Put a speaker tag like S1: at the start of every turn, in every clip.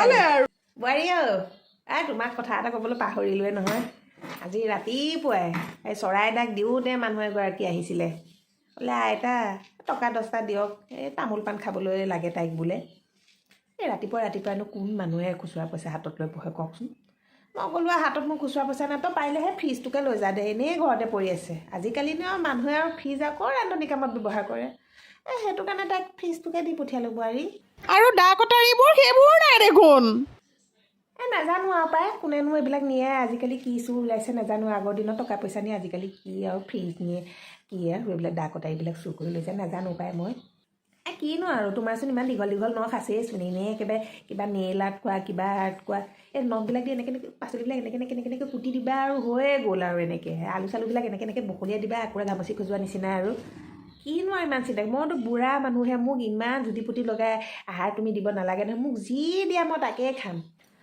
S1: নচলে আৰু।
S2: বোৱাৰী অ', তোমাক কথা এটা ক'বলৈ পাহৰিলোৱে নহয়। আজি ৰাতিপুৱাই এই চৰাই ডাক দিওঁতে মানুহ এগৰাকী আহিছিলে বোলে, "আইতা, টকা 10টা দিয়ক, এই তামোল পাণ খাবলৈ লাগে তাইক" বোলে। এই ৰাতিপুৱা ৰাতিপুৱানো কোন মানুহে খুচুৰা পইচা হাতত লৈ বহে কওকচোন? মই ক'লো, "হাতত মোৰ খুচুৰা পইচা নাই, তই পাৰিলেহে ফ্ৰিজটোকে লৈ যা দে, এনেই ঘৰতে পৰি আছে।" আজিকালি নো মানুহে আৰু ফ্ৰিজ আকৌ ৰান্ধনি কামত ব্যৱহাৰ কৰে। এই সেইটো কাৰণে তাইক ফ্ৰিজটোকে দি পঠিয়ালোঁ বোৱাৰী।
S1: আৰু দা কটাৰীবোৰ, সেইবোৰো নাই দেখোন।
S2: এই নাজানো আৰু পাই, কোনেনো এইবিলাক নিয়ে। আজিকালি কি চোৰ ওলাইছে নাজানো। আগৰ দিনত টকা পইচা নিয়ে, আজিকালি কি আৰু ফ্ৰিজ নিয়ে, কি আৰু এইবিলাক দা কটাৰীবিলাক চুৰ কৰি লৈ যায়, নাজানো পাই মই। এই কিনো আৰু, তোমাৰচোন ইমান দীঘল দীঘল নখ আছেইচোন। এনেই একেবাৰে কিবা নেইল আৰ্ট কোৱা, কিবা আৰ্ট কোৱা, এই নখবিলাক দি এনেকৈ এনেকৈ পাচলিবিলাক এনেকৈ এনেকৈ এনেকৈ এনেকৈ কুটি দিবা আৰু হৈয়ে গ'ল আৰু। এনেকৈ আলু চালুবিলাক এনেকৈ এনেকৈ বখলিয়াই দিবা, আঁকুৰা ঘামচি খজোৱা নিচিনা। আৰু কিনো আৰু ইমান চিন্তা? মইতো বুঢ়া মানুহে, মোক ইমান জুতি পুতি লগাই আহাৰ তুমি দিব নালাগে নহয়। মোক যি দিয়া মই তাকেই খাম।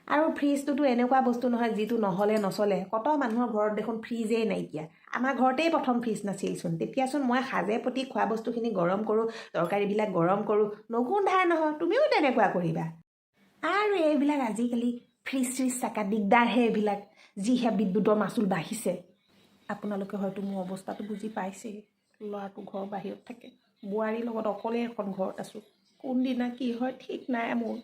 S2: আৰু ফ্ৰিজটোতো এনেকুৱা বস্তু নহয় যিটো নহ'লে নচলে। কত মানুহৰ ঘৰত দেখোন ফ্ৰিজেই নাইকিয়া। আমাৰ ঘৰতেই প্ৰথম ফ্ৰিজ নাছিলচোন। তেতিয়াচোন মই সাজে প্ৰতি খোৱা বস্তুখিনি গৰম কৰোঁ, তৰকাৰীবিলাক গৰম কৰোঁ, নগোন্ধাই নহয়। তুমিও তেনেকুৱা কৰিবা। আৰু এইবিলাক আজিকালি ফ্ৰিজ চ্ৰিজ চাকা দিগদাৰহে এইবিলাক, যিহে বিদ্যুতৰ মাচুল বাঢ়িছে। আপোনালোকে হয়তো মোৰ অৱস্থাটো বুজি পাইছেই। ল'ৰাটো ঘৰৰ বাহিৰত থাকে, বোৱাৰীৰ লগত অকলেই এখন ঘৰত আছোঁ। কোনদিনা কি হয় ঠিক নাই মোৰ।